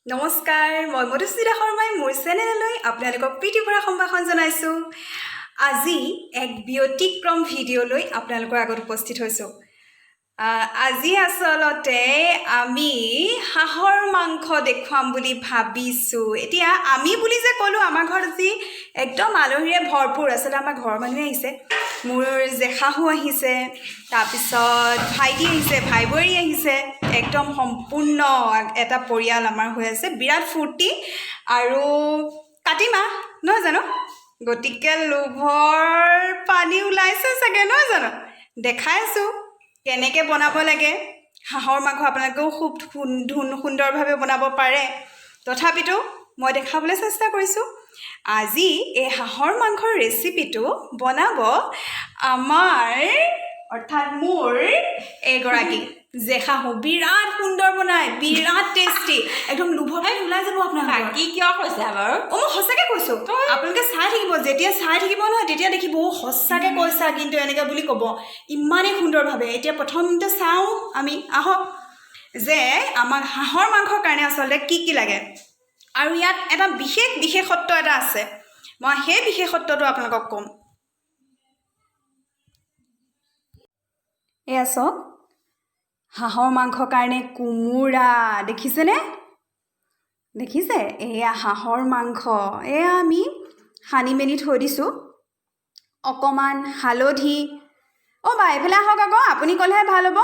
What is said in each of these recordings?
নমস্কাৰ, মই মধুস্মিতা শৰ্মাই মোৰ চেনেললৈ আপোনালোকক প্ৰীতিভৰা সম্ভাষণ জনাইছোঁ। আজি এক ব্যতিক্ৰম ভিডিঅ' লৈ আপোনালোকৰ আগত উপস্থিত হৈছোঁ। আজি আচলতে আমি হাঁহৰ মাংস দেখুৱাম বুলি ভাবিছোঁ। এতিয়া আমি বুলি যে ক'লোঁ, আমাৰ ঘৰত আজি একদম আলহীৰে ভৰপূৰ। আচলতে আমাৰ ঘৰৰ মানুহে আহিছে, মোৰ জেঠাশাহু আহিছে, তাৰপিছত ভাইটি আহিছে, ভাই বোৱাৰী আহিছে, একদম সম্পূৰ্ণ এটা পৰিয়াল আমাৰ হৈ আছে। বিৰাট ফূৰ্তি আৰু কাতি মাহ নহয় জানো, গতিকে লোভৰ পানী ওলাইছে চাগে, নহয় জানো? দেখাই আছোঁ কেনেকৈ বনাব লাগে হাঁহৰ মাংস। আপোনালোকেও খুব সুন্দৰভাৱে বনাব পাৰে, তথাপিতো মই দেখাবলৈ চেষ্টা কৰিছোঁ। আজি এই হাঁহৰ মাংসৰ ৰেচিপিটো বনাব আমাৰ, অৰ্থাৎ মোৰ এইগৰাকী জেঠাশাহু। বিৰাট সুন্দৰ বনায়, বিৰাট টেষ্টি, একদম লোভৰ পানী ওলাই যাব আপোনালোকৰ। কি কিয় কৈছা বাৰু? অ', মই সঁচাকৈ কৈছোঁ, আপোনালোকে চাই থাকিব। যেতিয়া চাই থাকিব নহয়, তেতিয়া দেখিব, অ' সঁচাকৈ কৈছা কিন্তু, এনেকৈ বুলি ক'ব, ইমানেই সুন্দৰভাৱে। এতিয়া প্ৰথমতে চাওঁ আমি, আহক যে আমাক হাঁহৰ মাংসৰ কাৰণে আচলতে কি কি লাগে। আৰু ইয়াত এটা বিশেষ বিশেষত্ব এটা আছে, মই সেই বিশেষত্বটো আপোনালোকক ক'ম। এয়া চাওক, হাঁহৰ মাংসৰ কাৰণে কোমোৰা দেখিছেনে? দেখিছে? এয়া হাঁহৰ মাংস, এয়া আমি সানি মেলি থৈ দিছোঁ। অকণমান হালধি। অ' বা, এইফালে আহক আকৌ, আপুনি ক'লেহে ভাল হ'ব,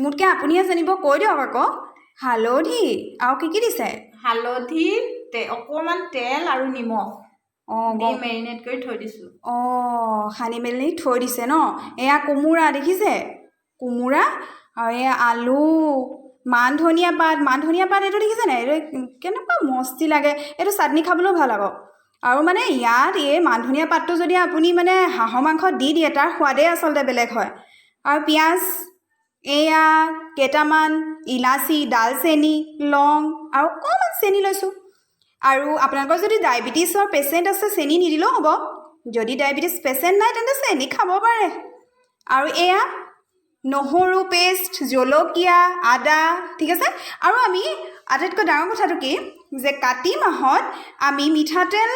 মোতকৈ আপুনিহে জানিব, কৈ দিয়ক আকৌ। হালধি আৰু কি কি দিছে? হালধি, অকণমান তেল আৰু নিমখ দি মেৰিনেট কৰি থৈ দিছোঁ। অঁ, সানি মেলি থৈ দিছে ন। এয়া কোমোৰা দেখিছে, কোমোৰা আৰু এয়া আলু, মান ধনিয়া পাত। মান ধনিয়া পাত এইটো দেখিছে নাই? এইটো কেনেকুৱা মস্তি লাগে, এইটো চাটনি খাবলৈও ভাল আকৌ। আৰু মানে ইয়াত এই মান ধনিয়া পাতটো যদি আপুনি মানে হাঁহৰ মাংসত দি দিয়ে, তাৰ সোৱাদেই আচলতে বেলেগ হয়। আৰু পিঁয়াজ এয়া কেইটামান, ইলাচি, ডালচেনি, লং আৰু অকণমান চেনি লৈছোঁ। আৰু আপোনালোকৰ যদি ডায়েবেটিছৰ পেচেণ্ট আছে, চেনি নিদিলেও হ'ব। যদি ডায়েবেটিছ পেচেণ্ট নাই, তেন্তে চেনি খাব পাৰে। আৰু এয়া নহৰু পেষ্ট, জলকীয়া, আদা, ঠিক আছে। আৰু আমি আটাইতকৈ ডাঙৰ কথাটো কি যে কাতি মাহত আমি মিঠাতেল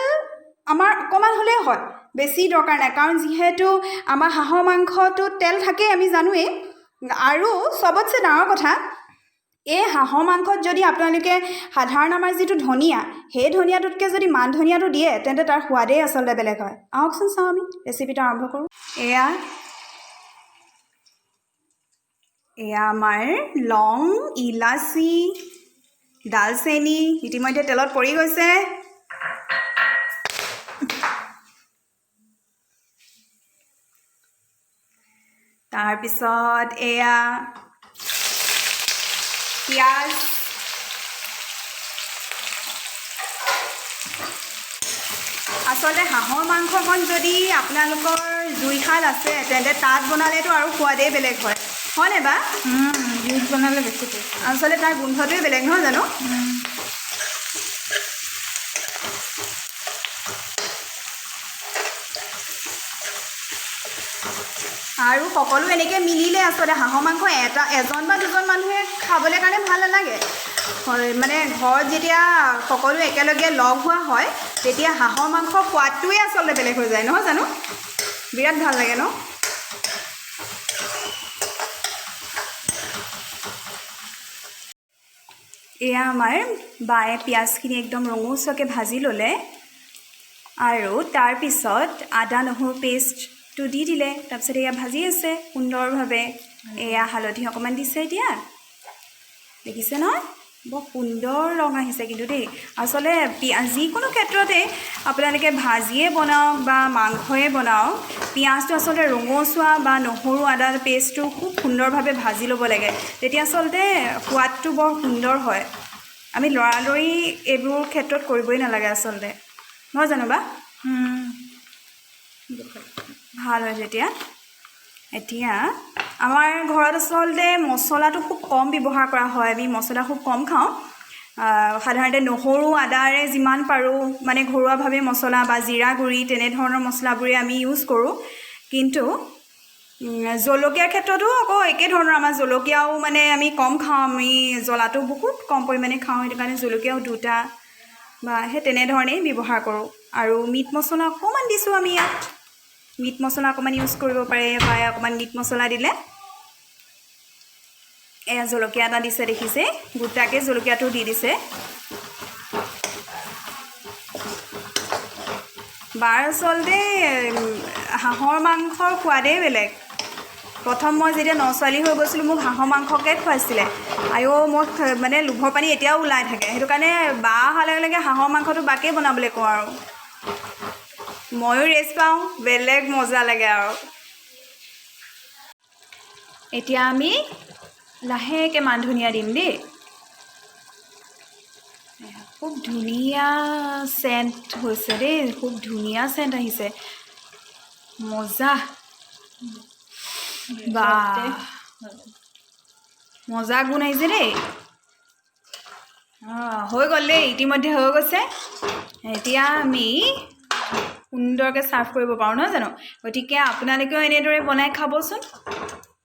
আমাৰ অকণমান হ'লেই হয়, বেছি দৰকাৰ নাই, কাৰণ যিহেতু আমাৰ হাঁহৰ মাংসটোত তেল থাকেই, আমি জানোৱেই। আৰু চবতছে ডাঙৰ কথা, এই হাঁহৰ মাংসত যদি আপোনালোকে সাধাৰণ আমাৰ যিটো ধনিয়া, সেই ধনিয়াটোতকৈ যদি মান ধনিয়াটো দিয়ে, তেন্তে তাৰ সোৱাদেই আচলতে বেলেগ হয়। আহকচোন চাওঁ, আমি ৰেচিপিটো আৰম্ভ কৰোঁ। এয়া এয়া আমাৰ লং, ইলাচি, ডালচেনি ইতিমধ্যে তেলত পৰি গৈছে। তাৰপিছত এয়া পিঁয়াজ, আচলতে হাঁহৰ মাংসকণ যদি আপোনালোকৰ জুইশাল আছে, তেন্তে তাত বনালেতো আৰু সোৱাদেই বেলেগ হয়, হয়নে বা? জুইত বনালে বেছি টেষ্টি। আচলতে তাৰ গোন্ধটোৱে বেলেগ নহয় জানো? আৰু সকলো এনেকৈ মিলিলে আচলতে হাঁহৰ মাংস এটা এজন বা দুজন মানুহে খাবলৈ কাৰণে ভাল নালাগে। হয়, মানে ঘৰত যেতিয়া সকলো একেলগে লগ হোৱা হয়, তেতিয়া হাঁহৰ মাংসৰ সোৱাদটোৱে আচলতে বেলেগ হৈ যায়, নহয় জানো? বিৰাট ভাল লাগে ন? এয়া আমাৰ বায়ে পিঁয়াজখিনি একদম ৰঙচুৱাকৈ ভাজি ল'লে আৰু তাৰপিছত আদা নহৰু পেষ্টটো দি দিলে। তাৰপিছত এয়া ভাজি আছে সুন্দৰভাৱে। এয়া হালধি অকণমান দিছে এতিয়া, দেখিছে নহয়, বৰ সুন্দৰ ৰং আহিছে কিন্তু দেই। আচলতে পিঁয়াজ যিকোনো ক্ষেত্ৰতে আপোনালোকে ভাজিয়ে বনাওক বা মাংসয়ে বনাওক, পিঁয়াজটো আচলতে ৰঙচুৱা বা নহৰু আদা পেষ্টটো খুব সুন্দৰভাৱে ভাজি ল'ব লাগে, তেতিয়া আচলতে সোৱাদটো বৰ সুন্দৰ হয়। আমি লৰালৰি এইবোৰ ক্ষেত্ৰত কৰিবই নালাগে আচলতে, নহয় জানো বা? ভাল হয় তেতিয়া। এতিয়া আমাৰ ঘৰত আচলতে মছলাটো খুব কম ব্যৱহাৰ কৰা হয়, আমি মছলা খুব কম খাওঁ। সাধাৰণতে নহৰু আদাৰে যিমান পাৰোঁ মানে ঘৰুৱাভাৱে মছলা বা জিৰা গুড়ি তেনেধৰণৰ মছলাবোৰে আমি ইউজ কৰোঁ। কিন্তু জলকীয়াৰ ক্ষেত্ৰতো আকৌ একে ধৰণৰ। আমাৰ জলকীয়াও মানে আমি কম খাওঁ, আমি জ্বলাটো বহুত কম পৰিমাণে খাওঁ, সেইটো কাৰণে জলকীয়াও 2টা বা সেই তেনেধৰণেই ব্যৱহাৰ কৰোঁ। আৰু মিট মছলা অকণমান দিছোঁ আমি ইয়াত। মিট মছলা অকণমান ইউজ কৰিব পাৰে বা অকণমান মিট মছলা দিলে। এয়া জলকীয়া এটা দিছে, দেখিছে, গোটাকৈ জলকীয়াটো দি দিছে। বাৰ আচলতে হাঁহৰ মাংসৰ সোৱাদেই বেলেগ। প্ৰথম মই যেতিয়া ন ছোৱালী হৈ গৈছিলোঁ, মোক হাঁহৰ মাংসকে খুৱাইছিলে। আইঅ, মই মানে লোভৰ পানী এতিয়াও ওলাই থাকে। সেইটো কাৰণে বা অহাৰ লগে লগে হাঁহৰ মাংসটো বাকেই বনাবলৈ কওঁ আৰু ময়ো ৰেষ্ট পাওঁ, বেলেগ মজা লাগে। আৰু এতিয়া আমি লাহেকৈ মান ধনিয়া দিম দেই। খুব ধুনীয়া চেণ্ট হৈছে দেই, খুব ধুনীয়া চেণ্ট আহিছে, মজা বা, মজা গুণ আহিছে দেই। অঁ, হৈ গ'ল দেই, ইতিমধ্যে হৈ গৈছে। এতিয়া আমি সুন্দৰকৈ ছাৰ্ভ কৰিব পাৰোঁ, নহয় জানো? গতিকে আপোনালোকেও এনেদৰে বনাই খাবচোন।